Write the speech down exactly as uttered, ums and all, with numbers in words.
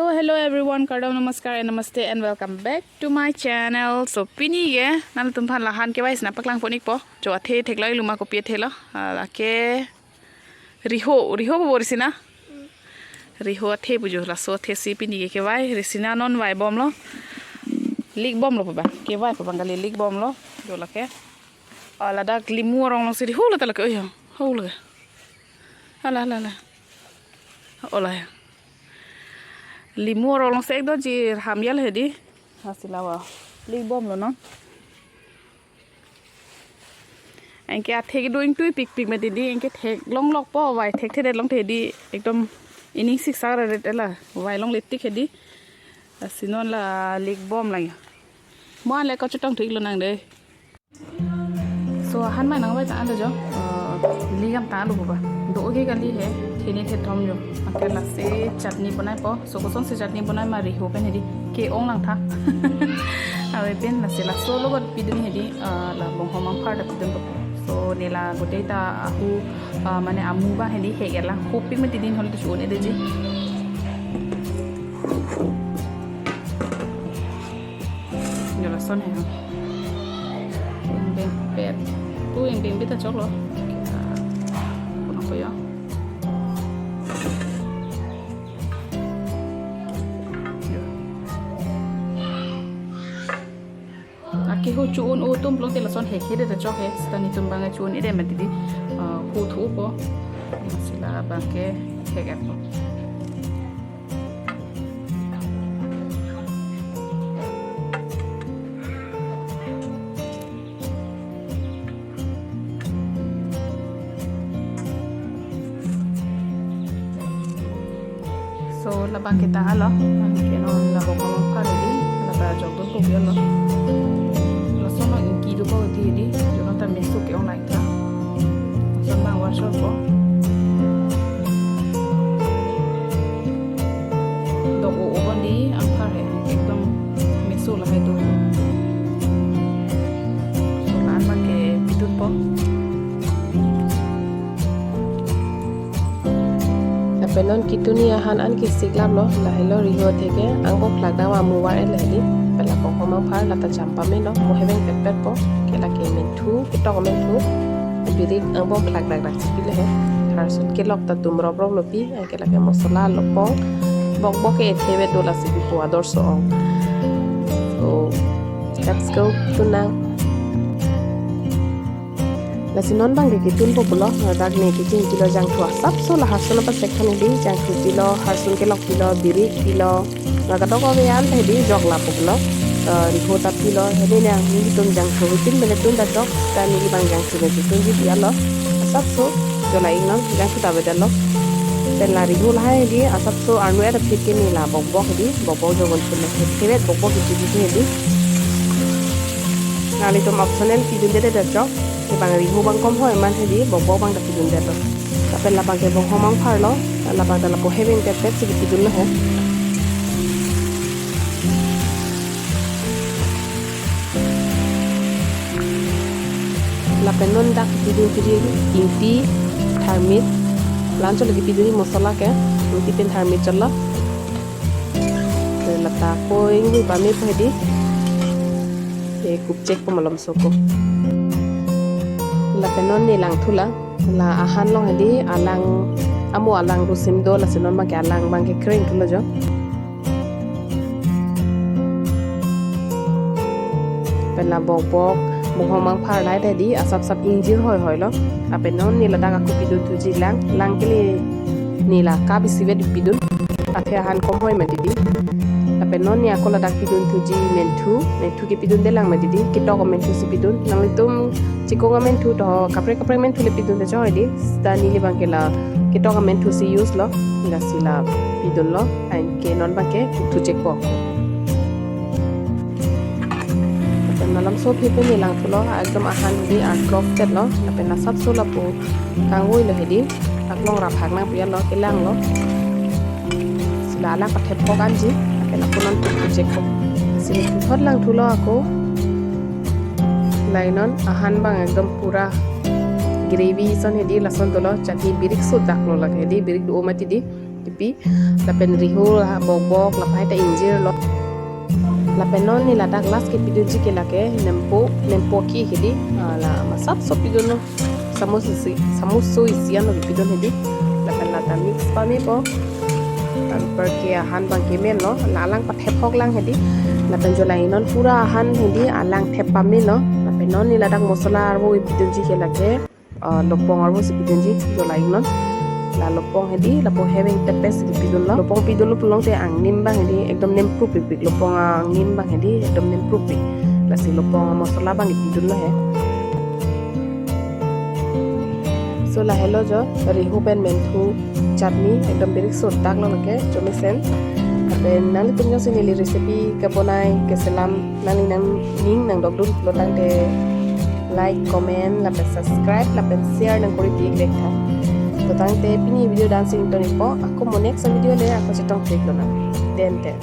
So hello everyone, kardom, namaskar and namaste and welcome back to my channel. So pini ke nangtum aphan la han kevai sina paklang pon-ikpo. Jo athe theklong-iklo ma, kopi athe lo. Ah, lake riho, riho pu risi na. Riho athe pu jo, laso athe si pini ke kevai, risi na non vaibomlo. Likbomlo pu ba. Kevai pu bang kali, likbomlo. Jo lake. Ah, ladak limu arong alongsi riho lo ta lake, oh ya. Ho lake. Hala, hala, hala. Ola ya. Limu arong alongsi ekdo ji ham ya lo hedi. Lasi la va. Likbomlo non. Anke athek do ingtui pikpik mati di, anke theklonglokpo, vai thekthedet longthe di, ekdom ining siksak ra ret la, vai longle tik hedi. Lasi non la likbom lang ya. Mo ale ko chotong thu-iklo nang de. So, han mai nangvai ta alo jo, eh, lik an ta alo pu ba. Do oke kali he, theni thethom jo. Anke lasi chutney bonaipo. So, kosonsi chutney bonai ma, riho pen hedi. Ke-ong lang tha. Ave pen lasi laso lo got pidun hedi, eh, la bonghom amphar ta pidunpo. So, neli la gotei ta ahu, eh, mane amu ba hedi hek-et lang. Hoping mati din hol tu chun-edeji. Jo lason he. Ingpeng pet. Tu ingpeng pet ta choklo. Kita puno ko yo. Yo. Akehu chun-o atum plong te lason hekhedet ta chok he. Sita netum bang chun-edet mati di. Ah, hu thupo. Lasi la bang ke hek-etpo. So, labang kita alo, anke non la bonghom amphar di, lata jok dun kopi alo. Lason lo ingki do ko di di, jo non ta meso ke-ong lang tha. Lason bang var shor ko. Dok o o bon di amphar he, ekdom meso lahai do. So, la-an bang ke pidunpo. Lapen non kituni ahan an ke siklaplo, lahelo riho athe ke, angbong phlak dam amu var-et laheli, pela bonghom amphar lata jam pame lo, mo heveng petpetpo, ke lake menthu, ketok menthu, birik angbong phlak dakdak si pilo he, harsun kelok ta tum roprop lo pi, anke lake mosola, lopong, bokbok ke ethevet do lasi pipo ador so-ong. So, let's go to now. Lasi non bang ke kitunpo pulo, ladak ne kecheng pilo jangthu asapso, la harsun apasek aphan hedi, jangthu pilo, harsun kelok pilo, birik pilo, la kadokave an hedi jok lapo pulo, eh, riho ta pilo, hedi ne ang netum jangthu pin bele tun ta jok, ta neli bang jangthu ne tunji pi alo, asapso, jo la-ik non, jangthu ta avedetlo. Pen la riho lahai hedi, asapso arnu et aphi ke ne la bokbok hedi, bokbok jogon pun le, thevet bokbok hedi hedi. Nanglitum optional pidundedet ta chok. Ke bang riho bang komhoi man hedi, bokbok bang ta pidundetlo. Lapen labang ke bonghom amphar lo, labang ta lapu heveng petpet si pidunlo he. Lapen non dak pidun pidun ingti, tharmit, la-an chot lagi pidun mosola ke, ingti pen tharmit chotlo. Lata ko ingti pame po hedi. E kupchek po malom so ko. Lapen non ne langthu la. La ahan along hedi alang, amo alang rusim do, lasi non make alang bang ke kreng thulo jo. Pen la bokbok, bonghom amphar lahai hedi, asapsap ingjir hoihoi lo. Lapen non ne ladak ako pidunthuji lang, lang kali ne la kap isivet pidun. Athe ahan komhoi mati di. Lapen non ne ako ladak pidunthuji menthu, menthu ke pidundelang mati di, ketok amenthu si pidun. Nanglitum chikong amenthu to, kaprek kaprek menthu le pidun ta chok hedi. Sita neli bang ke la ketok amenthu si use lo, lasi la pidunlo, anke non bang ke kuthu chekpo. Lapen malom so phi pen ne langthulo, ekdom ahan hedi artlok chetlo, lapen asapso lapu kangvoilo hedi, aklong raphak nangpi alo, kelanglo. Sila alak pathepok anji, lapen ako non kuthu chekpo. Sila puthot langthulo ako. Lainon ahan bang ekdom pura gravy son hedi, lason dolo, chutney birik so daklo lake hedi, birik do mati di. pi. Lapen rihu ha bokbok, lahai ta ingjirlo. Lapen non neli ladak last kepidunji ke lake nempo, nempo ki hedi. Ah, la masap so pidunlo. Samus isi, samus so isi ano pidun hedi. Lapen lata mix pame po. Anparke ahan abang kemenlo, la alang pathep hok lang hedi. Lapen jola ingnon pura ahan hedi, alang thep pamelo. Lapen non neli ladak masala arvo pidunji ke lake, ah, lopong arvo si pidunji jola ingnon. La lopong hedi, lapu heveng tepes si pidunlo. Lopong pidunlo pulote angnim abang hedi, ekdom nempru pipik. Lopong angnim abang hedi, ekdom nempru pik. Lasi lopong masala abang pidunlo he. So lahelo jo, rihu pen menthu chutney, ekdom birik sot daklo lake, chomisen. Lapen nanglitum jongsi neli recipe kebonai keselam, nangli nangning nangdokdun pulo tangte like, comment, lapen subscribe, lapen share nangkori pi ik vek tha. To tangte pini video dan si ingtonpo, ako mo next video le ako chetong klik lonang. Dente.